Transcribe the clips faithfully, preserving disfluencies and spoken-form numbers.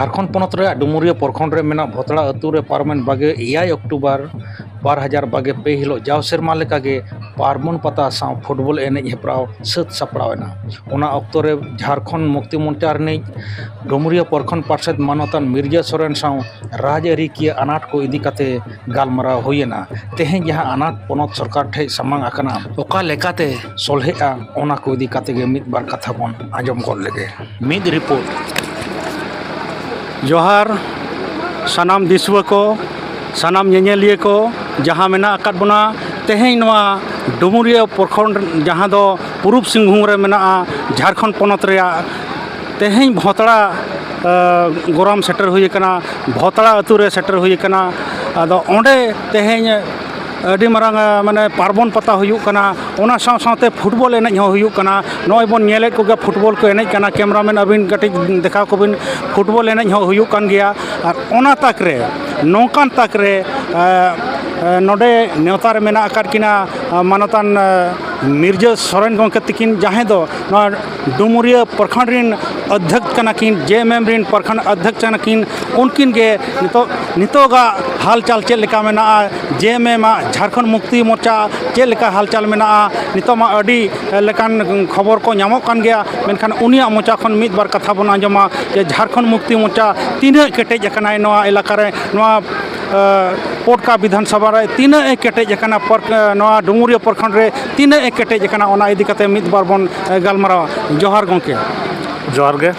ᱡᱷᱟᱲᱠᱷᱚᱸᱰ ᱯᱚᱱᱚᱛ ᱨᱮᱭᱟᱜ ᱰᱩᱢᱩᱨᱤᱭᱟᱹ ᱯᱨᱚᱠᱷᱚᱸᱰ ᱨᱮ ᱢᱮᱱᱟᱜ ᱵᱷᱚᱛᱲᱟ ᱟᱹᱛᱩ ᱨᱮ ᱯᱟᱨᱚᱢᱮᱱ ᱵᱟᱜᱮ ᱮᱭᱟᱭ ᱚᱠᱴᱳᱵᱚᱨ ᱵᱟᱨ ᱦᱟᱡᱟᱨ ᱵᱟᱜᱮ ᱯᱮ ᱦᱤᱞᱳᱜ ᱡᱟᱣ ᱥᱮᱨᱢᱟ ᱞᱮᱠᱟᱜᱮ ᱯᱟᱨᱵᱚᱱ ᱯᱟᱛᱟ ᱥᱟᱶ ᱯᱷᱩᱴᱵᱚᱞ ᱮᱱᱮᱡ ᱦᱮᱯᱨᱟᱣ ᱥᱟᱹᱛ ᱥᱟᱯᱲᱟᱣ ᱮᱱᱟ᱾ ᱚᱱᱟ ᱚᱠᱛᱚ ᱨᱮ ᱡᱷᱟᱲᱠᱷᱚᱸᱰ ᱢᱩᱠᱛᱤ ᱢᱚᱨᱪᱟ ᱨᱤᱱᱤᱡ ᱰᱩᱢᱩᱨᱤᱭᱟᱹ ᱯᱨᱚᱠᱷᱚᱸᱰ ᱯᱟᱨᱥᱮᱛ ᱢᱟᱱᱚᱛᱟᱱ ᱢᱤᱨᱡᱟᱹ ᱥᱚᱨᱮᱱ ᱥᱟᱶ ᱨᱟᱡᱽᱟᱹᱨᱤ ᱠᱤᱭᱟᱹ ᱟᱱᱟᱴ ᱠᱚ ᱤᱫᱤ ᱠᱟᱛᱮ ᱜᱟᱞᱢᱟᱨᱟᱣ ᱦᱩᱭᱮᱱᱟ᱾ ᱛᱮᱦᱮᱧ ᱡᱟᱦᱟᱸ ᱟᱱᱟᱴ ᱯᱚᱱᱚᱛ ᱥᱚᱨᱠᱟᱨ ᱴᱷᱮᱱ ᱥᱟᱢᱟᱝ ᱟᱠᱟᱱᱟ, ᱚᱠᱟ ᱞᱮᱠᱟᱛᱮ ᱥᱚᱞᱦᱮᱜᱼᱟ, ᱚᱱᱟ ᱠᱚ ᱤᱫᱤ ᱠᱟᱛᱮ ᱜᱮ ᱢᱤᱫ ᱵᱟᱨ ᱠᱟᱛᱷᱟ ᱵᱚᱱ ᱟᱸᱡᱚᱢ ᱜᱚᱫ ᱞᱮᱜᱮ᱾ ᱢᱤᱫ ᱨᱤᱯᱳᱨᱴ᱾ ᱡᱚᱦᱟᱨ ᱥᱟᱱᱟᱢ ᱫᱤᱥᱩᱣᱟᱹ ᱠᱚ, ᱥᱟᱱᱟᱢ ᱧᱮᱧᱮᱞᱤᱭᱟᱹ ᱠᱚ, ᱡᱟᱦᱟᱸ ᱢᱮᱱᱟᱜ ᱟᱠᱟᱫ ᱵᱚᱱᱟ ᱛᱮᱦᱮᱧ ᱱᱚᱣᱟ ᱰᱩᱢᱩᱨᱤᱭᱟᱹ ᱯᱨᱚᱠᱷᱚᱸᱰ, ᱡᱟᱦᱟᱸ ᱫᱚ ᱯᱩᱨᱩᱵᱽ ᱥᱤᱝᱵᱷᱩᱢ ᱨᱮ ᱢᱮᱱᱟᱜᱼᱟ, ᱡᱷᱟᱲᱠᱷᱚᱸᱰ ᱯᱚᱱᱚᱛ ᱨᱮᱭᱟᱜ᱾ ᱛᱮᱦᱮᱧ ᱵᱷᱚᱛᱲᱟ, ᱮ, ᱜᱚᱨᱟᱢ ᱥᱮᱴᱮᱨ ᱦᱩᱭ ᱟᱠᱟᱱᱟ, ᱵᱷᱚᱛᱲᱟ ᱟᱹᱛᱩ ᱨᱮ ᱥᱮᱴᱮᱨ ᱦᱩᱭ ᱟᱠᱟᱱᱟ᱾ ᱟᱫᱚ ᱚᱸᱰᱮ ᱛᱮᱦᱮᱧ ᱟᱹᱰᱤ ᱢᱟᱨᱟᱝ, ᱮ, ᱢᱟᱱᱮ ᱯᱟᱨᱵᱚᱱ ᱯᱟᱛᱟ ᱦᱩᱭᱩᱜ ᱠᱟᱱᱟ, ᱚᱱᱟ ᱥᱟᱶ ᱥᱟᱶᱛᱮ ᱯᱷᱩᱴᱵᱚᱞ ᱮᱱᱮᱡ ᱦᱚᱸ ᱦᱩᱭᱩᱜ ᱠᱟᱱᱟ᱾ ᱱᱚᱜᱼᱚᱭ ᱵᱚᱱ ᱧᱮᱞᱮᱫ ᱠᱚᱜᱮ, ᱯᱷᱩᱴᱵᱚᱞ ᱠᱚ ᱮᱱᱮᱡ ᱠᱟᱱᱟ᱾ ᱠᱮᱢᱨᱟᱢᱮᱱ, ᱟᱹᱵᱤᱱ ᱠᱟᱹᱴᱤᱡ ᱫᱮᱠᱷᱟᱣ ᱠᱚᱵᱤᱱ, ᱯᱷᱩᱴᱵᱚᱞ ᱮᱱᱮᱡ ᱦᱚᱸ ᱦᱩᱭᱩᱜ ᱠᱟᱱ ᱜᱮᱭᱟ᱾ ᱟᱨ ᱚᱱᱟ ᱛᱟᱠ ᱨᱮ, ᱱᱚᱝᱠᱟᱱ ᱛᱟᱠ ᱨᱮ, ᱮ, ᱮ, ᱱᱚᱰᱮ ᱱᱮᱣᱛᱟ ᱨᱮ ᱢᱮᱱᱟᱜ ᱟᱠᱟᱫ ᱠᱤᱱᱟ, ᱮ, ᱢᱟᱱᱚᱛᱟᱱ, ᱮ, ᱢᱤᱨᱡᱟᱹ ᱥᱚᱨᱮᱱ ᱜᱚᱢᱠᱮ ᱛᱤᱠᱤᱱ, ᱡᱟᱦᱟᱸᱭ ᱫᱚ ᱱᱚᱣᱟ ᱰᱩᱢᱩᱨᱤᱭᱟᱹ ᱯᱨᱚᱠᱷᱚᱸᱰ ᱨᱤᱱ ᱚᱫᱽᱫᱷᱚᱠ ᱠᱟᱱᱟ ᱠᱤᱱ, ᱡᱮ ᱮᱢ ᱮᱢ ᱨᱤᱱ ᱯᱨᱚᱠᱷᱚᱸᱰ ᱚᱫᱽᱫᱷᱚᱠ ᱠᱟᱱᱟ ᱠᱤᱱ᱾ ᱩᱱᱠᱤᱱ ᱜᱮ ᱱᱤᱛᱚᱜ, ᱱᱤᱛᱚᱜᱟᱜ ᱦᱟᱞᱪᱟᱞ ᱪᱮᱫ ᱞᱮᱠᱟ ᱢᱮᱱᱟᱜᱼᱟ, ᱡᱮ ᱮᱢ ᱮᱢ ᱟᱜ ᱡᱷᱟᱲᱠᱷᱚᱸᱰ ᱢᱩᱠᱛᱤ ᱢᱚᱨᱪᱟ ᱪᱮᱫ ᱞᱮᱠᱟ ᱦᱟᱞᱪᱟᱞ ᱢᱮᱱᱟᱜᱼᱟ, ᱱᱤᱛᱚᱜ ᱢᱟ ᱟᱹᱰᱤ ᱞᱮᱠᱟᱱ ᱠᱷᱚᱵᱚᱨ ᱠᱚ ᱧᱟᱢᱚᱜ ᱠᱟᱱ ᱜᱮᱭᱟ, ᱢᱮᱱᱠᱷᱟᱱ ᱩᱱᱤᱭᱟᱜ ᱢᱚᱪᱟ ᱠᱷᱚᱱ ᱢᱤᱫ ᱵᱟᱨ ᱠᱟᱛᱷᱟ ᱵᱚᱱ ᱟᱸᱡᱚᱢᱟ ᱡᱮ ᱡᱷᱟᱲᱠᱷᱚᱸᱰ ᱢᱩᱠᱛᱤ ᱢᱚᱨᱪᱟ ᱛᱤᱱᱟᱹᱜ ᱠᱮᱴᱮᱡ ᱟᱠᱟᱱᱟᱭ ᱱᱚᱣᱟ ᱮᱞᱟᱠᱟ ᱨᱮ, ᱱᱚᱣᱟ ᱮ, ᱯᱚᱴᱠᱟ ᱵᱤᱫᱷᱟᱱ ᱥᱚᱵᱷᱟ ᱨᱮ ᱛᱤᱱᱟᱹᱜ ᱮ ᱠᱮᱴᱮᱡ ᱟᱠᱟᱱᱟ, ᱯᱚᱨ-, ᱮ, ᱱᱚᱣᱟ ᱰᱩᱢᱩᱨᱤᱭᱟᱹ ᱯᱨᱚᱠᱷᱚᱸᱰ ᱨᱮ ᱛᱤᱱᱟᱹᱜ ᱮ ᱠᱮᱴᱮᱡ ᱟᱠᱟᱱᱟ, ᱚᱱᱟ ᱤᱫᱤ ᱠᱟᱛᱮ ᱢᱤᱫ ᱵᱟᱨ ᱵᱚᱱ, ᱮ, ᱜᱟᱞᱢᱟᱨᱟᱣᱟ᱾ ᱡᱚᱦᱟᱨ ᱜᱚᱢᱠᱮ᱾ ᱡᱚᱦᱟᱨ ᱜᱮ᱾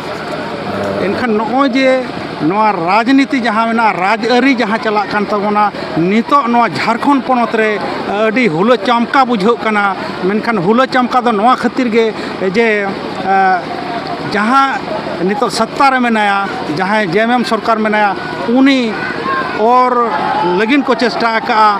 ᱮᱱᱠᱷᱟᱱ ᱱᱚᱜᱼᱚᱭ ᱡᱮ ᱱᱚᱣᱟ ᱨᱟᱡᱽᱱᱤᱛᱤ ᱡᱟᱦᱟᱸ ᱢᱮᱱᱟᱜᱼᱟ, ᱨᱟᱡᱽᱟᱹᱨᱤ ᱡᱟᱦᱟᱸ ᱪᱟᱞᱟᱜ ᱠᱟᱱ ᱛᱟᱵᱚᱱᱟ, ᱱᱤᱛᱚᱜ ᱱᱚᱣᱟ ᱡᱷᱟᱲᱠᱷᱚᱸᱰ ᱯᱚᱱᱚᱛ ᱨᱮ ᱟᱹᱰᱤ ᱦᱩᱞᱟᱹ ᱪᱟᱢᱠᱟ ᱵᱩᱡᱷᱟᱹᱜ ᱠᱟᱱᱟ᱾ ᱢᱮᱱᱠᱷᱟᱱ ᱦᱩᱞᱟᱹ ᱪᱟᱢᱠᱟ ᱫᱚ ᱱᱚᱣᱟ ᱠᱷᱟᱹᱛᱤᱨ ᱜᱮ ᱡᱮ, ᱮ, ᱡᱟᱦᱟᱸ ᱱᱤᱛᱚᱜ ᱥᱚᱛᱛᱟ ᱨᱮ ᱢᱮᱱᱟᱭᱟ, ᱡᱟᱦᱟᱸᱭ ᱡᱮ ᱮᱢ ᱮᱢ ᱥᱚᱨᱠᱟᱨ ᱢᱮᱱᱟᱭᱟ, ᱩᱱᱤ ᱚᱨ ᱞᱟᱹᱜᱤᱫ ᱠᱚ ᱪᱮᱥᱴᱟ ᱟᱠᱟᱜᱼᱟ᱾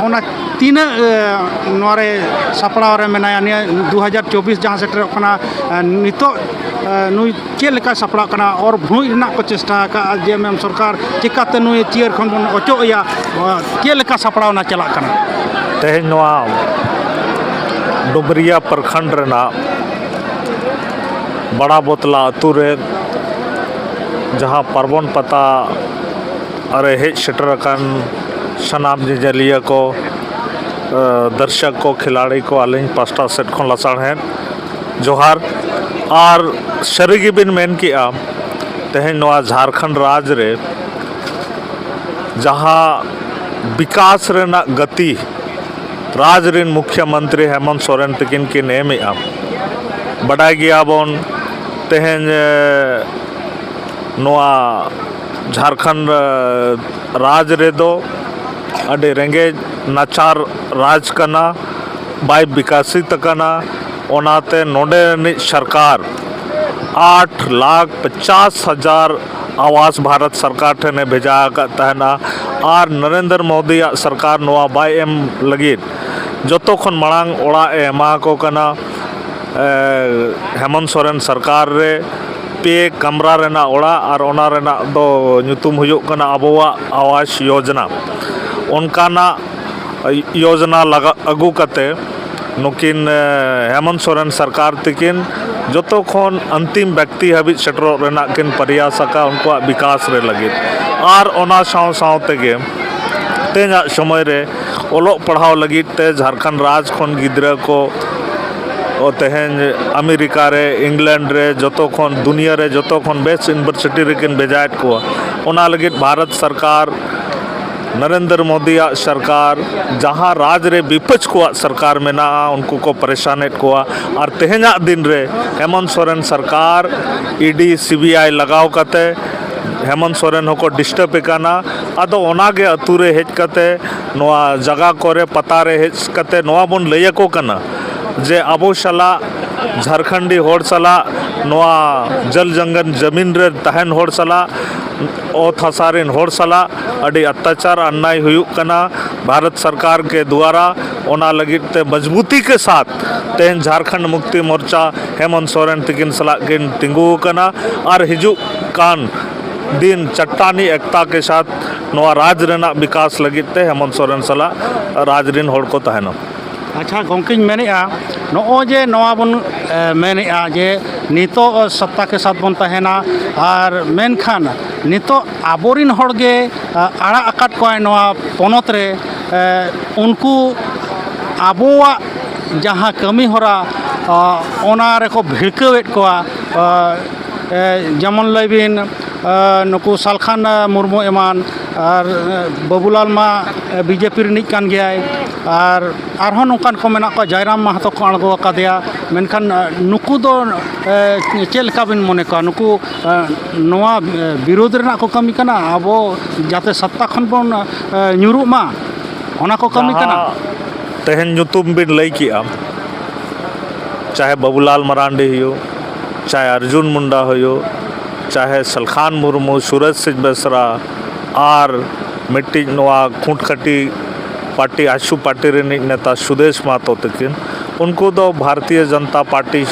ᱚᱱᱟ ᱛᱤᱱᱟᱹᱜ, ᱮ, ᱱᱚᱣᱟ ᱨᱮ ᱥᱟᱯᱲᱟᱣ ᱨᱮ ᱢᱮᱱᱟᱭᱟ, ᱱᱤᱭᱟᱹ ᱫᱩ ᱦᱟᱡᱟᱨ ᱪᱚᱵᱵᱤᱥ ᱡᱟᱦᱟᱸ ᱥᱮᱴᱮᱨᱚᱜ ᱠᱟᱱᱟ, ᱮ, ᱱᱤᱛᱚᱜ, ᱮ, ᱱᱩᱭ ᱪᱮᱫ ᱞᱮᱠᱟᱭ ᱥᱟᱯᱲᱟᱣ ᱠᱟᱱᱟ? ᱚᱨ ᱵᱷᱩᱲᱩᱡ ᱨᱮᱱᱟᱜ ᱠᱚ ᱪᱮᱥᱴᱟ ᱟᱠᱟᱜᱼᱟ ᱡᱮ ᱮᱢ ᱮᱢ ᱥᱚᱨᱠᱟᱨ, ᱪᱤᱠᱟᱛᱮ ᱱᱩᱭ ᱪᱤᱭᱟᱹᱨ ᱠᱷᱚᱱ ᱵᱚᱱ ᱚᱪᱚᱜ ᱮᱭᱟ? ᱪᱮᱫ ᱞᱮᱠᱟ ᱥᱟᱯᱲᱟᱣ ᱚᱱᱟ ᱪᱟᱞᱟᱜ ᱠᱟᱱᱟ? ᱛᱮᱦᱮᱧ ᱱᱚᱣᱟ ᱰᱩᱢᱨᱤᱭᱟ ᱯᱨᱚᱠᱷᱚᱸᱰ ᱨᱮᱱᱟᱜ ᱵᱟᱲᱟ ᱵᱚᱛᱞᱟ ᱟᱹᱛᱩ ᱨᱮ ᱡᱟᱦᱟᱸ ᱯᱟᱨᱵᱚᱱ ᱯᱟᱛᱟ ᱨᱮ ᱦᱮᱡ ᱥᱮᱴᱮᱨ ᱟᱠᱟᱱ ᱥᱟᱱᱟᱢ ᱧᱮᱧᱮᱞᱤᱭᱟᱹ ᱠᱚ, ᱮ, ᱫᱟᱨᱥᱚᱠ ᱠᱚ, ᱠᱷᱤᱞᱟᱲᱤ ᱠᱚ, ᱟᱹᱞᱤᱧ ᱯᱟᱥᱴᱟ ᱥᱮᱫ ᱠᱷᱚᱱ ᱞᱟᱥᱟᱲᱦᱮᱫ ᱡᱚᱦᱟᱨ᱾ ᱟᱨ ᱥᱟᱹᱨᱤ ᱜᱮᱵᱤᱱ ᱢᱮᱱ ᱠᱮᱜᱼᱟ, ᱛᱮᱦᱮᱧ ᱱᱚᱣᱟ ᱡᱷᱟᱲᱠᱷᱚᱸᱰ ᱨᱟᱡᱽ ᱨᱮ ᱡᱟᱦᱟᱸ ᱵᱤᱠᱟᱥ ᱨᱮᱱᱟᱜ ᱜᱟᱹᱛᱤ ᱨᱟᱡᱽ ᱨᱮᱱ ᱢᱩᱠᱷᱭᱚ ᱢᱚᱱᱛᱨᱤ ᱦᱮᱢᱚᱱᱛ ᱥᱚᱨᱮᱱ ᱛᱟᱹᱠᱤᱱ ᱠᱤᱱ ᱮᱢᱮᱜᱼᱟ᱾ ᱵᱟᱰᱟᱭ ᱜᱮᱭᱟᱵᱚᱱ, ᱛᱮᱦᱮᱧ, ᱮ, ᱱᱚᱣᱟ ᱡᱷᱟᱲᱠᱷᱚᱸᱰ, ᱮ, ᱨᱟᱡᱽ ᱨᱮᱫᱚ ᱟᱹᱰᱤ ᱨᱮᱸᱜᱮᱡ ᱱᱟᱪᱟᱨ ᱨᱟᱡᱽ ᱠᱟᱱᱟ, ᱵᱟᱭ ᱵᱤᱠᱟᱥᱤᱛ ᱟᱠᱟᱱᱟ᱾ ᱚᱱᱟᱛᱮ ᱱᱚᱰᱮ ᱨᱤᱱᱤᱡ ᱥᱚᱨᱠᱟᱨ ᱟᱴ ᱞᱟᱠᱷ ᱯᱚᱪᱟᱥ ᱦᱟᱡᱟᱨ ᱟᱣᱟᱥ ᱵᱷᱟᱨᱚᱛ ᱥᱚᱨᱠᱟᱨ ᱴᱷᱮᱱᱮ ᱵᱷᱮᱡᱟ ᱟᱠᱟᱫ ᱛᱟᱦᱮᱱᱟ᱾ ᱟᱨ ᱱᱚᱨᱮᱱᱫᱨᱚ ᱢᱳᱫᱤᱭᱟᱜ ᱥᱚᱨᱠᱟᱨ ᱱᱚᱣᱟ ᱵᱟᱭ ᱮᱢ ᱞᱟᱹᱜᱤᱫ ᱡᱚᱛᱚ ᱠᱷᱚᱱ ᱢᱟᱲᱟᱝ ᱚᱲᱟᱜ ᱮ ᱮᱢᱟ ᱠᱚ ᱠᱟᱱᱟ, ᱮ, ᱦᱮᱢᱚᱱᱛ ᱥᱚᱨᱮᱱ ᱥᱚᱨᱠᱟᱨ ᱨᱮ ᱯᱮ ᱠᱟᱢᱨᱟ ᱨᱮᱱᱟᱜ ᱚᱲᱟᱜ, ᱟᱨ ᱚᱱᱟ ᱨᱮᱱᱟᱜ ᱫᱚ ᱧᱩᱛᱩᱢ ᱦᱩᱭᱩᱜ ᱠᱟᱱᱟ ᱟᱵᱚᱣᱟᱜ ᱟᱣᱟᱥ ᱭᱳᱡᱽᱱᱟ᱾ ᱚᱱᱠᱟᱱᱟᱜ ᱭᱳᱡᱽᱱᱟ ᱞᱟᱜᱟ ᱟᱹᱜᱩ ᱠᱟᱛᱮ ᱱᱩᱠᱤᱱ, ᱮ, ᱦᱮᱢᱚᱱᱛ ᱥᱚᱨᱮᱱ ᱥᱚᱨᱠᱟᱨ ᱛᱤᱠᱤᱱ ᱡᱚᱛᱚ ᱠᱷᱚᱱ ᱚᱱᱛᱤᱢ ᱵᱮᱠᱛᱤ ᱦᱟᱹᱵᱤᱡ ᱥᱮᱴᱮᱨᱚᱜ ᱨᱮᱱᱟᱜ ᱠᱤᱱ ᱯᱨᱚᱭᱟᱥ ᱟᱠᱟᱫ ᱩᱱᱠᱩᱣᱟᱜ ᱵᱤᱠᱟᱥ ᱨᱮ ᱞᱟᱹᱜᱤᱫ᱾ ᱟᱨ ᱚᱱᱟ ᱥᱟᱶ ᱥᱟᱶ ᱛᱮᱜᱮ ᱛᱮᱦᱮᱧᱟᱜ ᱥᱚᱢᱚᱭ ᱨᱮ ᱚᱞᱚᱜ ᱯᱟᱲᱦᱟᱣ ᱞᱟᱹᱜᱤᱫ ᱛᱮ ᱡᱷᱟᱲᱠᱷᱚᱸᱰ ᱨᱟᱡᱽ ᱠᱷᱚᱱ ᱜᱤᱫᱽᱨᱟᱹ ᱠᱚ, ᱚ, ᱛᱮᱦᱮᱧ ᱟᱢᱮᱨᱤᱠᱟ ᱨᱮ, ᱤᱝᱞᱮᱱᱰ ᱨᱮ, ᱡᱚᱛᱚ ᱠᱷᱚᱱ, ᱫᱩᱱᱤᱭᱟᱹ ᱨᱮ ᱡᱚᱛᱚ ᱠᱷᱚᱱ ᱵᱮᱥ ᱤᱭᱩᱱᱤᱵᱷᱟᱨᱥᱤᱴᱤ ᱨᱮᱠᱤᱱ ᱵᱷᱮᱡᱟᱭᱮᱫ ᱠᱚᱣᱟ᱾ ᱚᱱᱟ ᱞᱟᱹᱜᱤᱫ ᱵᱷᱟᱨᱚᱛ ᱥᱚᱨᱠᱟᱨ, ᱱᱚᱨᱮᱱᱫᱨᱚ ᱢᱳᱫᱤᱭᱟᱜ ᱥᱚᱨᱠᱟᱨ, ᱡᱟᱦᱟᱸ ᱨᱟᱡᱽ ᱨᱮ ᱵᱤᱯᱚᱠᱥ ᱠᱚᱣᱟᱜ ᱥᱚᱨᱠᱟᱨ ᱢᱮᱱᱟᱜᱼᱟ, ᱩᱱᱠᱩ ᱠᱚ ᱯᱟᱨᱮᱥᱟᱱᱮᱫ ᱠᱚᱣᱟ᱾ ᱟᱨ ᱛᱮᱦᱮᱧᱟᱜ ᱫᱤᱱ ᱨᱮ ᱦᱮᱢᱚᱱᱛ ᱥᱚᱨᱮᱱ ᱥᱚᱨᱠᱟᱨ E D, C B I ᱞᱟᱜᱟᱣ ᱠᱟᱛᱮ ᱦᱮᱢᱚᱱᱛ ᱥᱚᱨᱮᱱ ᱦᱚᱸᱠᱚ ᱰᱤᱥᱴᱟᱨᱵ ᱮ ᱠᱟᱱᱟ᱾ ᱟᱫᱚ ᱚᱱᱟᱜᱮ ᱟᱹᱛᱩ ᱨᱮ ᱦᱮᱡ ᱠᱟᱛᱮ ᱱᱚᱣᱟ ᱡᱟᱭᱜᱟ ᱠᱚᱨᱮ, ᱯᱟᱛᱟ ᱨᱮ ᱦᱮᱡ ᱠᱟᱛᱮ ᱱᱚᱣᱟ ᱵᱚᱱ ᱞᱟᱹᱭ ᱟᱠᱚ ᱠᱟᱱᱟ ᱡᱮ ᱟᱵᱚ ᱥᱟᱞᱟᱜ, ᱡᱷᱟᱲᱠᱷᱚᱸᱰᱤ ᱦᱚᱲ ᱥᱟᱞᱟᱜ, ᱱᱚᱣᱟ ᱡᱚᱞ ᱡᱚᱝᱜᱚᱞ ᱡᱟᱢᱤᱱ ᱨᱮ ᱛᱟᱦᱮᱱ ᱦᱚᱲ ᱥᱟᱞᱟᱜ, ᱚᱛ ᱦᱟᱥᱟ ᱨᱮᱱ ᱦᱚᱲ ᱥᱟᱞᱟᱜ ᱟᱹᱰᱤ ᱚᱛᱛᱟᱪᱟᱨ ᱚᱱᱱᱟᱭ ᱦᱩᱭᱩᱜ ᱠᱟᱱᱟ ᱵᱷᱟᱨᱚᱛ ᱥᱚᱨᱠᱟᱨ ᱠᱮ ᱫᱩᱣᱟᱨᱟ᱾ ᱚᱱᱟ ᱞᱟᱹᱜᱤᱫ ᱛᱮ ᱢᱚᱡᱽᱵᱩᱛᱤ ᱠᱮ ᱥᱟᱛᱷ ᱛᱮᱦᱮᱧ ᱡᱷᱟᱲᱠᱷᱚᱸᱰ ᱢᱩᱠᱛᱤ ᱢᱳᱨᱪᱟ ᱦᱮᱢᱚᱱᱛ ᱥᱚᱨᱮᱱ ᱛᱤᱠᱤᱱ ᱥᱟᱞᱟᱜ ᱠᱤᱱ ᱛᱤᱸᱜᱩ ᱟᱠᱟᱱᱟ᱾ ᱟᱨ ᱦᱤᱡᱩᱜ ᱠᱟᱱ ᱫᱤᱱ ᱪᱟᱴᱴᱟᱱᱤ ᱮᱠᱛᱟ ᱠᱮ ᱥᱟᱛᱷ ᱱᱚᱣᱟ ᱨᱟᱡᱽ ᱨᱮᱱᱟᱜ ᱵᱤᱠᱟᱥ ᱞᱟᱹᱜᱤᱫ ᱛᱮ ᱦᱮᱢᱚᱱᱛ ᱥᱚᱨᱮᱱ ᱥᱟᱞᱟᱜ ᱨᱟᱡᱽ ᱨᱮᱱ ᱦᱚᱲ ᱠᱚ ᱛᱟᱦᱮᱱᱟ᱾ ᱟᱪᱪᱷᱟ ᱜᱚᱢᱠᱮᱧ ᱢᱮᱱᱮᱫᱼᱟ, ᱱᱚᱜᱼᱚᱭ ᱡᱮ ᱱᱚᱣᱟ ᱵᱚᱱ ᱮ, ᱢᱮᱱᱮᱫᱼᱟ ᱡᱮ ᱱᱤᱛᱚᱜ ᱥᱚᱛᱛᱟ ᱠᱮ ᱥᱟᱛ ᱵᱚᱱ ᱛᱟᱦᱮᱱᱟ, ᱟᱨ ᱢᱮᱱᱠᱷᱟᱱ ᱱᱤᱛᱚᱜ ᱟᱵᱚᱨᱤᱱ ᱦᱚᱲ ᱜᱮ ᱮ, ᱟᱲᱟᱜ ᱟᱠᱟᱫ ᱠᱚᱣᱟᱭ ᱱᱚᱣᱟ ᱯᱚᱱᱚᱛ ᱨᱮ, ᱮ, ᱩᱱᱠᱩ ᱟᱵᱚᱣᱟᱜ ᱡᱟᱦᱟᱸ ᱠᱟᱹᱢᱤ ᱦᱚᱨᱟ ᱮ, ᱚᱱᱟ ᱨᱮᱠᱚ ᱵᱷᱤᱲᱠᱟᱹᱣᱮᱫ ᱠᱚᱣᱟ᱾ ᱮ, ᱮ, ᱡᱮᱢᱚᱱ ᱞᱟᱹᱭ ᱵᱤᱱ ᱮ, ᱱᱩᱠᱩ ᱥᱟᱞᱠᱷᱟᱱ ᱮ, ᱢᱩᱨᱢᱩ ᱮᱢᱟᱱ, ᱟᱨ ᱮ, ᱵᱟᱹᱵᱩᱞᱟᱞ ᱢᱟ ᱮ, ᱵᱤᱡᱮᱯᱤ ᱨᱤᱱᱤᱡ ᱠᱟᱱ ᱜᱮᱭᱟᱭ, ᱟᱨ ᱟᱨᱦᱚᱸ ᱱᱚᱝᱠᱟᱱ ᱠᱚ ᱢᱮᱱᱟᱜ ᱠᱚᱣᱟ, ᱡᱟᱭᱨᱟᱢ ᱢᱟᱦᱟᱛᱚ ᱠᱚ ᱟᱬᱜᱚ ᱟᱠᱟᱫᱮᱭᱟ, ᱢᱮᱱᱠᱷᱟᱱ ᱮ, ᱱᱩᱠᱩ ᱫᱚ ᱮ, ᱪᱮᱫ ᱞᱮᱠᱟ ᱵᱤᱱ ᱢᱚᱱᱮ ᱠᱚᱣᱟ? ᱱᱩᱠᱩ ᱮ, ᱱᱚᱣᱟ ᱮ, ᱵᱤᱨᱳᱫᱷ ᱨᱮᱱᱟᱜ ᱠᱚ ᱠᱟᱹᱢᱤ ᱠᱟᱱᱟ, ᱟᱵᱚ ᱡᱟᱛᱮ ᱥᱚᱛᱛᱟ ᱠᱷᱚᱱ ᱵᱚᱱ ᱮ, ᱧᱩᱨᱩᱜ ᱢᱟ, ᱚᱱᱟ ᱠᱚ ᱠᱟᱹᱢᱤ ᱠᱟᱱᱟ? ᱡᱟᱦᱟᱸ ᱛᱮᱦᱮᱧ ᱧᱩᱛᱩᱢ ᱵᱤᱱ ᱞᱟᱹᱭ ᱠᱮᱜᱼᱟ, ᱪᱟᱦᱮ ᱵᱟᱹᱵᱩᱞᱟᱞ ᱢᱟᱨᱟᱱᱰᱤ ᱦᱩᱭᱩᱜ, ᱪᱟᱦᱮ ᱚᱨᱡᱩᱱ ᱢᱩᱱᱰᱟ ᱦᱩᱭᱩᱜ, ᱪᱟᱦᱮ ᱥᱟᱞᱠᱷᱟᱱ ᱢᱩᱨᱢᱩ, ᱥᱩᱨᱮᱥ ᱥᱤᱝ ᱵᱮᱥᱨᱟ, ᱟᱨ ᱢᱤᱫᱴᱤᱡ ᱱᱚᱣᱟ ᱠᱷᱩᱸᱴᱠᱷᱟᱹᱴᱤ ᱯᱟᱨᱴᱤ, ᱟᱥᱩ ᱯᱟᱨᱴᱤ ᱨᱤᱱᱤᱡ ᱱᱮᱛᱟ ᱥᱩᱫᱮᱥ ᱢᱟᱛᱚ ᱛᱟᱹᱠᱤᱱ, ᱩᱱᱠᱩ ᱫᱚ ᱵᱷᱟᱨᱚᱛᱤᱭᱚ ᱡᱚᱱᱚᱛᱟ ᱯᱟᱨᱴᱤ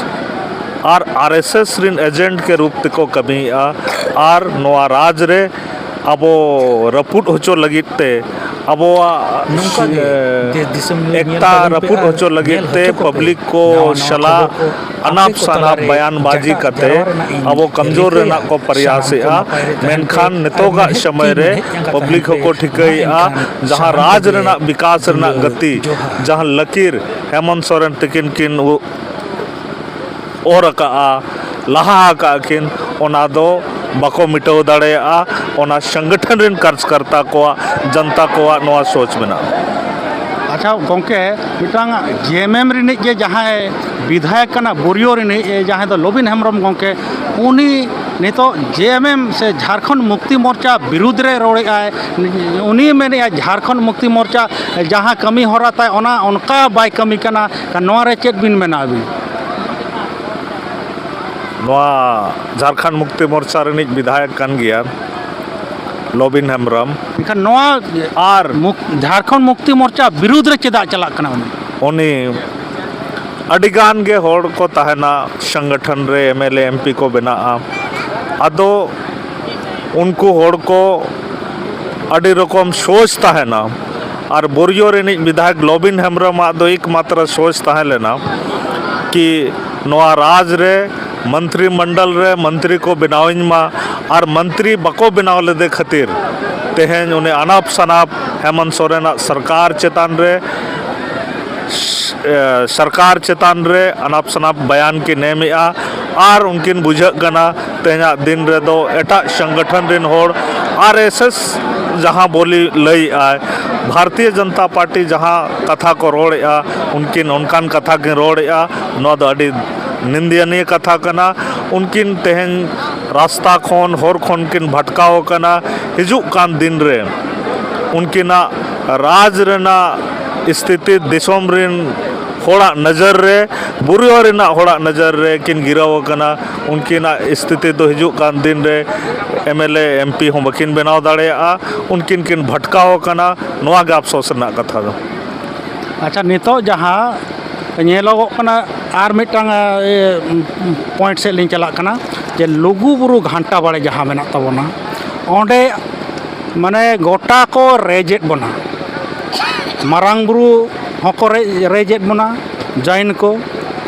ᱟᱨ ᱟᱨ ᱮᱥ ᱮᱥ ᱨᱤᱱ ᱮᱡᱮᱱᱴ ᱜᱮ ᱨᱩᱯ ᱛᱮᱠᱚ ᱠᱟᱹᱢᱤᱭᱮᱫᱼᱟ᱾ ᱟᱨ ᱱᱚᱣᱟ ᱨᱟᱡᱽ ᱨᱮ ᱟᱵᱚ ᱨᱟᱹᱯᱩᱫ ᱦᱚᱪᱚ ᱞᱟᱹᱜᱤᱫ ᱛᱮ, ᱟᱵᱚᱣᱟᱜ ᱱᱚᱝᱠᱟ ᱜᱮ ᱮ, ᱫᱮᱥ ᱫᱤᱥᱚᱢ ᱧᱮᱞ ᱮᱠᱛᱟ ᱛᱟᱵᱚᱱ ᱯᱮ ᱨᱟᱹᱯᱩᱫ ᱟᱨ ᱦᱚᱪᱚ ᱞᱟᱹᱜᱤᱫ ᱧᱮᱞ ᱛᱮ ᱦᱚᱪᱚ ᱠᱚᱯᱮ᱾ ᱯᱟᱵᱽᱞᱤᱠ ᱠᱚ ᱱᱟᱣᱟ ᱱᱟᱣᱟ ᱥᱟᱞᱟᱜ ᱠᱷᱚᱵᱚᱨ ᱠᱚ ᱟᱱᱟᱯ ᱟᱯᱮ ᱠᱚ ᱥᱟᱱᱟᱯ ᱛᱟᱞᱟᱨᱮ ᱵᱟᱭᱟᱱ ᱵᱟᱡᱤ ᱡᱟᱠᱟᱛ ᱠᱟᱛᱮ ᱡᱟᱣᱨᱟ ᱨᱮᱱᱟᱜ ᱤᱧ ᱟᱵᱚ ᱠᱚᱢᱡᱳᱨ ᱨᱤᱠᱟᱹᱭᱟ᱾ ᱨᱮᱱᱟᱜ ᱠᱚ ᱯᱨᱚᱭᱟᱥᱮᱜᱼᱟ᱾ ᱥᱟᱱᱟᱢ ᱠᱚ ᱱᱟᱯᱟᱭ ᱨᱮ ᱛᱟᱦᱮᱱ ᱯᱮ ᱢᱮᱱᱠᱷᱟᱱ ᱟᱨ ᱱᱤᱛᱚᱜᱟᱜ ᱢᱮᱲᱦᱮᱫ ᱥᱚᱢᱚᱭ ᱛᱤ ᱨᱮ ᱢᱮᱲᱦᱮᱫ ᱡᱟᱸᱜᱟ ᱯᱟᱵᱽᱞᱤᱠ ᱛᱟᱦᱮᱱ ᱦᱚᱸᱠᱚ ᱯᱮ᱾ ᱢᱟ ᱴᱷᱤᱠᱟᱹᱭᱮᱫᱼᱟ, ᱮᱱᱠᱷᱟᱱ ᱡᱟᱦᱟᱸ ᱥᱟᱱᱟᱢ ᱨᱟᱡᱽ ᱠᱚᱜᱮ ᱨᱮᱱᱟᱜ ᱵᱤᱠᱟᱥ ᱨᱮᱱᱟᱜ ᱫᱩᱞᱟᱹᱲ ᱜᱟᱹᱛᱤ, ᱡᱚᱦᱟᱨ᱾ ᱡᱟᱦᱟᱸ ᱞᱟᱹᱠᱤᱨ ᱦᱮᱢᱚᱱᱛ ᱥᱚᱨᱮᱱ ᱛᱤᱠᱤᱱ ᱠᱤᱱ ᱩ-, ᱚᱨ ᱟᱠᱟᱜᱼᱟ, ᱞᱟᱦᱟ ᱟᱠᱟᱜᱼᱟ ᱠᱤᱱ, ᱚᱱᱟ ᱫᱚ ᱵᱟᱠᱚ ᱢᱤᱴᱟᱹᱣ ᱫᱟᱲᱮᱭᱟᱜᱼᱟ᱾ ᱚᱱᱟ ᱥᱚᱝᱜᱚᱴᱷᱚᱱ ᱨᱮᱱ ᱠᱟᱨᱡᱽᱠᱚᱨᱛᱟ ᱠᱚᱣᱟᱜ, ᱡᱚᱱᱛᱟ ᱠᱚᱣᱟᱜ ᱱᱚᱣᱟ ᱥᱳᱪ ᱢᱮᱱᱟᱜᱼᱟ᱾ ᱟᱪᱪᱷᱟ ᱜᱚᱢᱠᱮ, ᱢᱤᱫᱴᱟᱝ ᱡᱮ ᱮᱢ ᱮᱢ ᱨᱤᱱᱤᱡ ᱜᱮ ᱡᱟᱦᱟᱸᱭ ᱵᱤᱫᱷᱟᱭᱚᱠ ᱠᱟᱱᱟ, ᱵᱳᱨᱤᱭᱳ ᱨᱤᱱᱤᱡ, ᱮ, ᱡᱟᱦᱟᱸᱭ ᱫᱚ ᱞᱚᱵᱤᱱ ᱦᱮᱢᱵᱨᱚᱢ ᱜᱚᱢᱠᱮ, ᱩᱱᱤ ᱱᱤᱛᱚᱜ ᱡᱮ ᱮᱢ ᱮᱢ ᱥᱮ ᱡᱷᱟᱲᱠᱷᱚᱸᱰ ᱢᱩᱠᱛᱤ ᱢᱳᱨᱪᱟ ᱵᱤᱨᱩᱫᱽ ᱨᱮ ᱨᱚᱲᱮᱫᱼᱟᱭ᱾ ᱩᱱᱤ ᱢᱮᱱᱮᱫᱼᱟᱭ ᱡᱷᱟᱲᱠᱷᱚᱸᱰ ᱢᱩᱠᱛᱤ ᱢᱳᱨᱪᱟ ᱡᱟᱦᱟᱸ ᱠᱟᱹᱢᱤ ᱦᱚᱨᱟ ᱛᱟᱭ, ᱚᱱᱟ ᱚᱱᱠᱟ ᱵᱟᱭ ᱠᱟᱹᱢᱤ ᱠᱟᱱᱟ᱾ ᱱᱚᱣᱟ ᱨᱮ ᱪᱮᱫ ᱵᱤᱱ ᱢᱮᱱᱟ ᱟᱹᱵᱤᱱ? ᱱᱚᱣᱟ ᱡᱷᱟᱲᱠᱷᱚᱸᱰ ᱢᱩᱠᱛᱤ ᱢᱳᱨᱪᱟ ᱨᱤᱱᱤᱡ ᱵᱤᱫᱷᱟᱭᱚᱠ ᱠᱟᱱ ᱜᱮᱭᱟ ᱞᱚᱵᱤᱱ ᱦᱮᱢᱵᱨᱚᱢ᱾ ᱮᱱᱠᱷᱟᱱ ᱱᱚᱣᱟ ᱟᱨ ᱢᱩᱠ-, ᱡᱷᱟᱲᱠᱷᱚᱸᱰ ᱢᱩᱠᱛᱤ ᱢᱳᱨᱪᱟ ᱵᱤᱨᱩᱫᱽ ᱨᱮ ᱪᱮᱫᱟᱜ ᱪᱟᱞᱟᱜ ᱠᱟᱱᱟ ᱩᱱᱤ? ᱩᱱᱤ ᱟᱹᱰᱤᱜᱟᱱ ᱜᱮ ᱦᱚᱲ ᱠᱚ ᱛᱟᱦᱮᱱᱟ, ᱥᱚᱝᱜᱚᱴᱷᱚᱱ ᱨᱮ M L A, M P ᱠᱚ ᱵᱮᱱᱟᱜᱼᱟ᱾ ᱟᱫᱚ ᱩᱱᱠᱩ ᱦᱚᱲ ᱠᱚ ᱟᱹᱰᱤ ᱨᱚᱠᱚᱢ ᱥᱳᱪ ᱛᱟᱦᱮᱱᱟ᱾ ᱟᱨ ᱵᱳᱨᱤᱭᱳ ᱨᱤᱱᱤᱡ ᱵᱤᱫᱷᱟᱭᱚᱠ ᱞᱚᱵᱤᱱ ᱦᱮᱢᱵᱨᱚᱢᱟᱜ ᱫᱚ ᱮᱠᱢᱟᱛᱨᱚ ᱥᱳᱪ ᱛᱟᱦᱮᱸ ᱞᱮᱱᱟ ᱠᱤ ᱱᱚᱣᱟ ᱨᱟᱡᱽ ᱨᱮ ᱢᱚᱱᱛᱨᱤ ᱢᱚᱱᱰᱚᱞ ᱨᱮ ᱢᱚᱱᱛᱨᱤ ᱠᱚ ᱵᱮᱱᱟᱣᱤᱧ ᱢᱟ ᱟᱨ ᱢᱚᱱᱛᱨᱤ ᱵᱟᱠᱚ ᱵᱮᱱᱟᱣ ᱞᱮᱫᱮ ᱠᱷᱟᱹᱛᱤᱨ ᱛᱮᱦᱮᱧ ᱩᱱᱤ ᱟᱱᱟᱯ ᱥᱟᱱᱟᱯ ᱦᱮᱢᱚᱱᱛ ᱥᱚᱨᱮᱱᱟᱜ ᱥᱚᱨᱠᱟᱨ ᱪᱮᱛᱟᱱ ᱨᱮ ᱮ, ᱥᱚᱨᱠᱟᱨ ᱪᱮᱛᱟᱱ ᱨᱮ ᱟᱱᱟᱯ ᱥᱟᱱᱟᱯ ᱵᱟᱭᱟᱱ ᱠᱤᱱ ᱮᱢᱮᱜᱼᱟ᱾ ᱟᱨ ᱩᱱᱠᱤᱱ ᱵᱩᱡᱷᱟᱹᱜ ᱠᱟᱱᱟ ᱛᱮᱦᱮᱧᱟᱜ ᱫᱤᱱ ᱨᱮᱫᱚ ᱮᱴᱟᱜ ᱥᱚᱝᱜᱚᱴᱷᱚᱱ ᱨᱤᱱ ᱦᱚᱲ, ᱟᱨ ᱮᱥ ᱮᱥ ᱡᱟᱦᱟᱸ ᱵᱚᱞᱤ ᱞᱟᱹᱭᱮᱜᱼᱟᱭ, ᱵᱷᱟᱨᱛᱤᱭᱚ ᱡᱚᱱᱚᱛᱟ ᱯᱟᱨᱴᱤ ᱡᱟᱦᱟᱸ ᱠᱟᱛᱷᱟ ᱠᱚ ᱨᱚᱲᱮᱜᱼᱟ, ᱩᱱᱠᱤᱱ ᱚᱱᱠᱟᱱ ᱠᱟᱛᱷᱟ ᱠᱤᱱ ᱨᱚᱲᱮᱜᱼᱟ᱾ ᱱᱚᱣᱟ ᱫᱚ ᱟᱹᱰᱤ ᱱᱤᱱᱫᱤᱭᱟᱱᱤᱭ ᱠᱟᱛᱷᱟ ᱠᱟᱱᱟ᱾ ᱩᱱᱠᱤᱱ ᱛᱮᱦᱮᱧ ᱨᱟᱥᱛᱟ ᱠᱷᱚᱱ, ᱦᱚᱨ ᱠᱷᱚᱱ ᱠᱤᱱ ᱵᱷᱟᱴᱠᱟᱣ ᱟᱠᱟᱱᱟ᱾ ᱦᱤᱡᱩᱜ ᱠᱟᱱ ᱫᱤᱱ ᱨᱮ ᱩᱱᱠᱤᱱᱟᱜ ᱨᱟᱡᱽ ᱨᱮᱱᱟᱜ ᱥᱛᱷᱤᱛᱤ ᱫᱤᱥᱚᱢ ᱨᱤᱱ ᱦᱚᱲᱟᱜ ᱱᱚᱡᱚᱨ ᱨᱮ, ᱵᱩᱨᱩᱭᱟᱹ ᱨᱮᱱᱟᱜ ᱦᱚᱲᱟᱜ ᱱᱚᱡᱚᱨ ᱨᱮ ᱠᱤᱱ ᱜᱤᱨᱟᱹᱣ ᱟᱠᱟᱱᱟ᱾ ᱩᱱᱠᱤᱱᱟᱜ ᱥᱛᱷᱤᱛᱤ ᱫᱚ ᱦᱤᱡᱩᱜ ᱠᱟᱱ ᱫᱤᱱ ᱨᱮ M L A, M P ᱦᱚᱸ ᱵᱟᱹᱠᱤᱱ ᱵᱮᱱᱟᱣ ᱫᱟᱲᱮᱭᱟᱜᱼᱟ᱾ ᱩᱱᱠᱤᱱ ᱠᱤᱱ ᱵᱷᱟᱴᱠᱟᱣ ᱟᱠᱟᱱᱟ᱾ ᱱᱚᱣᱟ ᱜᱮ ᱟᱯᱥᱳᱥ ᱨᱮᱱᱟᱜ ᱠᱟᱛᱷᱟ ᱫᱚ᱾ ᱟᱪᱪᱷᱟ, ᱱᱤᱛᱚᱜ ᱡᱟᱦᱟᱸ ᱧᱮᱞᱚᱜᱚᱜ ᱠᱟᱱᱟ, ᱟᱨ ᱢᱤᱫᱴᱟᱝ, ᱮ, ᱯᱚᱭᱮᱱᱴ ᱥᱮᱫ ᱞᱤᱧ ᱪᱟᱞᱟᱜ ᱠᱟᱱᱟ, ᱡᱮ ᱞᱩᱜᱩ ᱵᱩᱨᱩ ᱜᱷᱟᱱᱴᱟ ᱵᱟᱲᱮ ᱡᱟᱦᱟᱸ ᱢᱮᱱᱟᱜ ᱛᱟᱵᱚᱱᱟ, ᱚᱸᱰᱮ ᱢᱟᱱᱮ ᱜᱚᱴᱟ ᱠᱚ ᱨᱮᱡᱮᱫ ᱵᱚᱱᱟ᱾ ᱢᱟᱨᱟᱝ ᱵᱩᱨᱩ ᱦᱚᱸᱠᱚ ᱨᱮᱡ, ᱨᱮᱡᱮᱫ ᱵᱚᱱᱟ, ᱡᱟᱭᱤᱱ ᱠᱚ,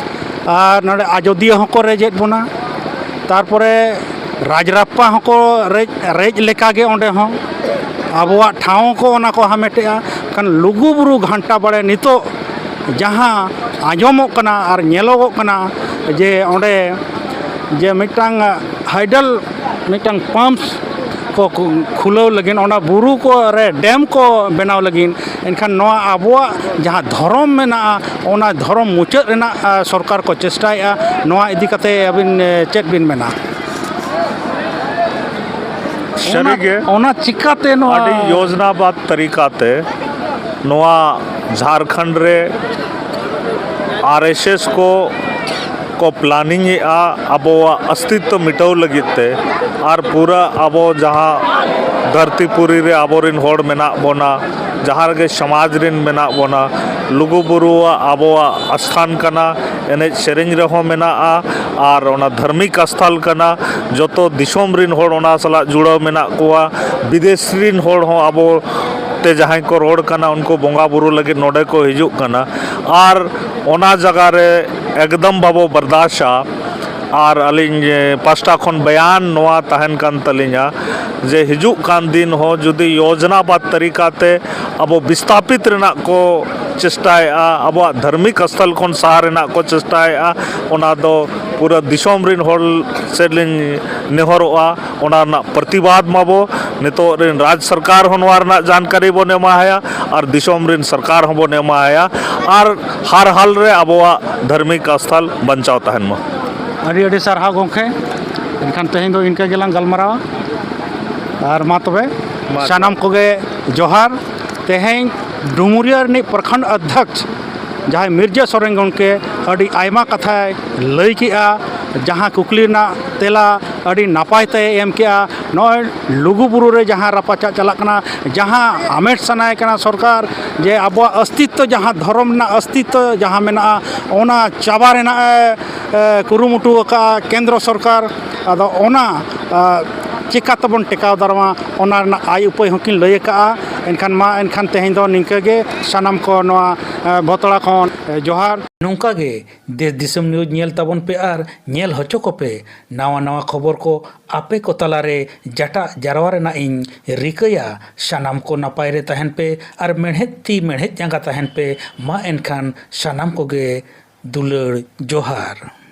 ᱟᱨ ᱱᱚᱰᱮ ᱟᱡᱳᱫᱤᱭᱟᱹ ᱦᱚᱸᱠᱚ ᱨᱮᱡᱮᱫ ᱵᱚᱱᱟ᱾ ᱛᱟᱨᱯᱚᱨᱮ ᱨᱟᱡᱽᱨᱟᱯᱯᱟ ᱦᱚᱸᱠᱚ ᱨᱮᱡ, ᱨᱮᱡ ᱞᱮᱠᱟᱜᱮ ᱚᱸᱰᱮ ᱦᱚᱸ ᱟᱵᱚᱣᱟᱜ ᱴᱷᱟᱶ ᱠᱚ ᱚᱱᱟ ᱠᱚ ᱦᱟᱢᱮᱴᱮᱜᱼᱟ᱾ ᱠᱷᱟᱱ ᱞᱩᱜᱩ ᱵᱩᱨᱩ ᱜᱷᱟᱱᱴᱟ ᱵᱟᱲᱮ ᱱᱤᱛᱚᱜ ᱡᱟᱦᱟᱸ ᱟᱸᱡᱚᱢᱚᱜ ᱠᱟᱱᱟ ᱟᱨ ᱧᱮᱞᱚᱜᱚᱜ ᱠᱟᱱᱟ, ᱡᱮ ᱚᱸᱰᱮ ᱡᱮ ᱢᱤᱫᱴᱟᱝ ᱦᱟᱭᱰᱟᱞ, ᱢᱤᱫᱴᱟᱝ ᱯᱟᱢᱯᱥ ᱠᱚ ᱠᱷᱩ-, ᱠᱷᱩᱞᱟᱹᱣ ᱞᱟᱹᱜᱤᱫ, ᱚᱱᱟ ᱵᱩᱨᱩ ᱠᱚ ᱨᱮ ᱰᱮᱢ ᱠᱚ ᱵᱮᱱᱟᱣ ᱞᱟᱹᱜᱤᱫ, ᱮᱱᱠᱷᱟᱱ ᱱᱚᱣᱟ ᱟᱵᱚᱣᱟᱜ ᱡᱟᱦᱟᱸ ᱫᱷᱚᱨᱚᱢ ᱢᱮᱱᱟᱜᱼᱟ, ᱚᱱᱟ ᱫᱷᱚᱨᱚᱢ ᱢᱩᱪᱟᱹᱫ ᱨᱮᱱᱟᱜ, ᱟ, ᱥᱚᱨᱠᱟᱨ ᱠᱚ ᱪᱮᱥᱴᱟᱭᱮᱫᱼᱟ᱾ ᱱᱚᱣᱟ ᱤᱫᱤ ᱠᱟᱛᱮ ᱟᱹᱵᱤᱱ, ᱮ, ᱪᱮᱫ ᱵᱤᱱ ᱢᱮᱱᱟ? ᱥᱟᱹᱨᱤᱜᱮ, ᱚᱱᱟ, ᱚᱱᱟ ᱪᱤᱠᱟᱛᱮ ᱱᱚᱣᱟ ᱟᱹᱰᱤ ᱭᱳᱡᱽᱱᱟᱵᱟᱫᱽ ᱛᱟᱹᱨᱤᱠᱟᱛᱮ ᱱᱚᱣᱟ ᱡᱷᱟᱨᱠᱷᱚᱸᱰ ᱨᱮ ᱟᱨ ᱮᱥ ᱮᱥ ᱠᱚ, ᱠᱚ ᱯᱞᱟᱱᱤᱝ ᱮᱫᱼᱟ ᱟᱵᱚᱣᱟᱜ ᱚᱥᱛᱤᱛᱛᱚ ᱢᱤᱴᱟᱹᱣ ᱞᱟᱹᱜᱤᱫ ᱛᱮ᱾ ᱟᱨ ᱯᱩᱨᱟᱹ ᱟᱵᱚ ᱡᱟᱦᱟᱸ ᱫᱷᱟᱹᱨᱛᱤ ᱯᱩᱨᱤ ᱨᱮ ᱟᱵᱚᱨᱮᱱ ᱦᱚᱲ ᱢᱮᱱᱟᱜ ᱵᱚᱱᱟ, ᱡᱟᱦᱟᱸ ᱨᱮᱜᱮ ᱥᱚᱢᱟᱡᱽ ᱨᱮᱱ ᱢᱮᱱᱟᱜ ᱵᱚᱱᱟ, ᱞᱩᱜᱩ ᱵᱩᱨᱩᱣᱟᱜ ᱟᱵᱚᱣᱟᱜ ᱟᱥᱛᱷᱟᱱ ᱠᱟᱱᱟ, ᱮᱱᱮᱡ ᱥᱮᱨᱮᱧ ᱨᱮᱦᱚᱸ ᱢᱮᱱᱟᱜᱼᱟ, ᱟᱨ ᱚᱱᱟ ᱫᱷᱟᱨᱢᱤᱠ ᱟᱥᱛᱷᱟᱱ ᱠᱟᱱᱟ᱾ ᱡᱚᱛᱚ ᱫᱤᱥᱚᱢ ᱨᱮᱱ ᱦᱚᱲ ᱚᱱᱟ ᱥᱟᱞᱟᱜ ᱡᱩᱲᱟᱹᱣ ᱢᱮᱱᱟᱜ ᱠᱚᱣᱟ, ᱵᱤᱫᱮᱥ ᱨᱮᱱ ᱦᱚᱲ ᱦᱚᱸ ᱟᱵᱚ ᱛᱮ ᱡᱟᱦᱟᱸᱭ ᱠᱚ ᱨᱚᱲ ᱠᱟᱱᱟ, ᱩᱱᱠᱩ ᱵᱚᱸᱜᱟ ᱵᱩᱨᱩ ᱞᱟᱹᱜᱤᱫ ᱱᱚᱰᱮ ᱠᱚ ᱦᱤᱡᱩᱜ ᱠᱟᱱᱟ᱾ ᱟᱨ ᱚᱱᱟ ᱡᱟᱭᱜᱟ ᱨᱮ ᱮᱠᱫᱚᱢ ᱵᱟᱵᱚ ᱵᱟᱨᱫᱟᱥᱟ᱾ ᱟᱨ ᱟᱹᱞᱤᱧ, ᱮ, ᱯᱟᱥᱴᱟ ᱠᱷᱚᱱ ᱵᱟᱭᱟᱱ ᱱᱚᱣᱟ ᱛᱟᱦᱮᱱ ᱠᱟᱱ ᱛᱟᱹᱞᱤᱧᱟ ᱡᱮ ᱦᱤᱡᱩᱜ ᱠᱟᱱ ᱫᱤᱱ ᱦᱚᱸ ᱡᱩᱫᱤ ᱭᱳᱡᱽᱱᱟᱵᱟᱫᱽ ᱛᱟᱹᱨᱤᱠᱟ ᱛᱮ ᱟᱵᱚ ᱵᱤᱥᱛᱟᱯᱤᱛ ᱨᱮᱱᱟᱜ ᱠᱚ ᱪᱮᱥᱴᱟᱭᱮᱫᱼᱟ, ᱟᱵᱚᱣᱟᱜ ᱫᱷᱟᱨᱢᱤᱠ ᱥᱛᱷᱚᱞ ᱠᱷᱚᱱ ᱥᱟᱦᱟ ᱨᱮᱱᱟᱜ ᱠᱚ ᱪᱮᱥᱴᱟᱭᱮᱫᱼᱟ, ᱚᱱᱟ ᱫᱚ ᱯᱩᱨᱟᱹ ᱫᱤᱥᱚᱢ ᱨᱤᱱ ᱦᱚᱲ ᱥᱮᱫ ᱞᱤᱧ ᱱᱮᱦᱚᱨᱚᱜᱼᱟ᱾ ᱚᱱᱟ ᱨᱮᱱᱟᱜ ᱯᱨᱚᱛᱤᱵᱟᱫᱽ ᱢᱟᱵᱚ᱾ ᱱᱤᱛᱚᱜ ᱨᱤᱱ ᱨᱟᱡᱽ ᱥᱚᱨᱠᱟᱨ ᱦᱚᱸ ᱱᱚᱣᱟ ᱨᱮᱱᱟᱜ ᱡᱟᱱᱠᱟᱨᱤ ᱵᱚᱱ ᱮᱢᱟᱭᱟ ᱟᱨ ᱫᱤᱥᱚᱢ ᱨᱤᱱ ᱥᱚᱨᱠᱟᱨ ᱦᱚᱸᱵᱚᱱ ᱮᱢᱟᱭᱟ᱾ ᱟᱨ ᱦᱟᱨ ᱦᱟᱞ ᱨᱮ ᱟᱵᱚᱣᱟᱜ ᱫᱷᱟᱨᱢᱤᱠ ᱥᱛᱷᱚᱞ ᱵᱟᱧᱪᱟᱣ ᱛᱟᱦᱮᱱ ᱢᱟ᱾ ᱟᱹᱰᱤ ᱟᱹᱰᱤ ᱥᱟᱨᱦᱟᱣ ᱜᱚᱢᱠᱮ᱾ ᱮᱱᱠᱷᱟᱱ ᱛᱮᱦᱮᱧ ᱫᱚ ᱤᱱᱠᱟᱹ ᱜᱮᱞᱟᱝ ᱜᱟᱞᱢᱟᱨᱟᱣᱟ᱾ ᱟᱨ ᱢᱟ ᱛᱚᱵᱮ, ᱢᱟ᱾ ᱥᱟᱱᱟᱢ ᱠᱚᱜᱮ ᱡᱚᱦᱟᱨ᱾ ᱛᱮᱦᱮᱧ ᱰᱩᱢᱩᱨᱤᱭᱟᱹ ᱨᱤᱱᱤᱡ ᱯᱨᱚᱠᱷᱚᱸᱰ ᱚᱫᱽᱫᱷᱚᱠᱥ ᱡᱟᱦᱟᱸᱭ ᱢᱤᱨᱡᱟᱹ ᱥᱚᱨᱮᱱ ᱜᱚᱢᱠᱮ ᱟᱹᱰᱤ ᱟᱭᱢᱟ ᱠᱟᱛᱷᱟᱭ ᱞᱟᱹᱭ ᱠᱮᱜᱼᱟ, ᱡᱟᱦᱟᱸ ᱠᱩᱠᱞᱤ ᱨᱮᱱᱟᱜ ᱛᱮᱞᱟ ᱟᱹᱰᱤ ᱱᱟᱯᱟᱭ ᱛᱮᱭ ᱮᱢ ᱠᱮᱜᱼᱟ᱾ ᱱᱚᱜᱼᱚᱭ ᱞᱩᱜᱩᱵᱩᱨᱩ ᱨᱮ ᱡᱟᱦᱟᱸ ᱨᱟᱯᱟᱪᱟᱜ ᱪᱟᱞᱟᱜ ᱠᱟᱱᱟ, ᱡᱟᱦᱟᱸ ᱦᱟᱢᱮᱴ ᱥᱟᱱᱟᱭᱮ ᱠᱟᱱᱟ ᱥᱚᱨᱠᱟᱨ, ᱡᱮ ᱟᱵᱚᱣᱟᱜ ᱚᱥᱛᱤᱛᱛᱚ, ᱡᱟᱦᱟᱸ ᱫᱷᱚᱨᱚᱢ ᱨᱮᱱᱟᱜ ᱚᱥᱛᱤᱛᱛᱚ ᱡᱟᱦᱟᱸ ᱢᱮᱱᱟᱜᱼᱟ, ᱚᱱᱟ ᱪᱟᱵᱟ ᱨᱮᱱᱟᱜ ᱮ, ᱮ, ᱠᱩᱨᱩᱢᱩᱴᱩ ᱟᱠᱟᱫᱼᱟ ᱠᱮᱱᱫᱨᱚ ᱥᱚᱨᱠᱟᱨ᱾ ᱟᱫᱚ ᱚᱱᱟ, ᱟ, ᱪᱮᱠᱟ ᱛᱮᱵᱚᱱ ᱴᱮᱠᱟᱣ ᱫᱟᱨᱟᱢᱟ, ᱚᱱᱟ ᱨᱮᱱᱟᱜ ᱟᱭ ᱩᱯᱟᱹᱭ ᱦᱚᱸᱠᱤᱱ ᱞᱟᱹᱭ ᱟᱠᱟᱫᱼᱟ᱾ ᱮᱱᱠᱷᱟᱱ ᱢᱟ, ᱮᱱᱠᱷᱟᱱ ᱛᱮᱦᱮᱧ ᱫᱚ ᱱᱤᱝᱠᱟᱹ ᱜᱮ ᱥᱟᱱᱟᱢ ᱠᱚ ᱱᱚᱣᱟ, ᱮ, ᱵᱷᱚᱛᱲᱟ ᱠᱷᱚᱱ, ᱮ, ᱡᱚᱦᱟᱨ᱾ ᱱᱚᱝᱠᱟ ᱜᱮ ᱫᱮᱥ ᱫᱤᱥᱚᱢ ᱱᱤᱭᱩᱡᱽ ᱧᱮᱞ ᱛᱟᱵᱚᱱ ᱯᱮ ᱟᱨ ᱧᱮᱞ ᱦᱚᱪᱚ ᱠᱚᱯᱮ᱾ ᱱᱟᱣᱟ ᱱᱟᱣᱟ ᱠᱷᱚᱵᱚᱨ ᱠᱚ ᱟᱯᱮ ᱠᱚ ᱛᱟᱞᱟᱨᱮ ᱡᱟᱴᱟᱜ ᱡᱟᱨᱣᱟ ᱨᱮᱱᱟᱜ ᱤᱧ ᱨᱤᱠᱟᱹᱭᱟ᱾ ᱥᱟᱱᱟᱢ ᱠᱚ ᱱᱟᱯᱟᱭ ᱨᱮ ᱛᱟᱦᱮᱱ ᱯᱮ ᱟᱨ ᱢᱮᱲᱦᱮᱫ ᱛᱤ ᱢᱮᱲᱦᱮᱫ ᱡᱟᱸᱜᱟ ᱛᱟᱦᱮᱱ ᱯᱮ᱾ ᱢᱟ ᱮᱱᱠᱷᱟᱱ ᱥᱟᱱᱟᱢ ᱠᱚᱜᱮ ᱫᱩᱞᱟᱹᱲ ᱡᱚᱦᱟᱨ᱾